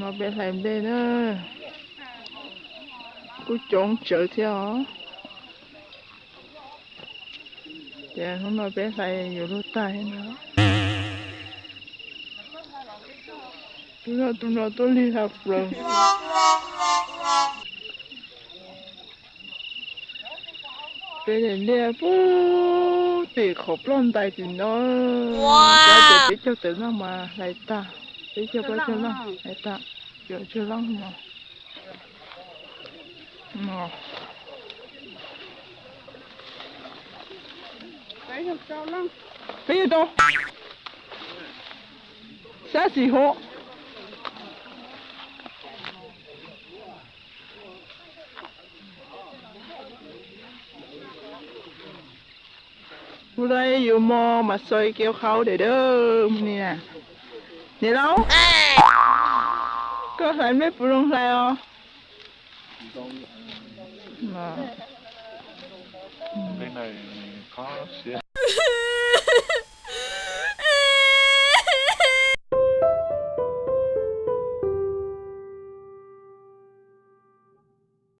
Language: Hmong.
No peb hlais nplej na, kuj coob tsawv thiab os. Ces hnub no peb hlais yuav luag tag no. Tus no, tus no tuaj lig hla plaws. Peb daim liaj pub tim qhov ploj ntais tim no. Ces peb caug tawm leej mas hlais tag, peb caug plaub caug leej hlais tag, caum tsawg leej no. Peb yuav tau sab xis hauv. Mus los yuav mos mas xoi kev qhau daim dawb mus ni. Niam laus, koj hlais nplej puas zoo hlais os?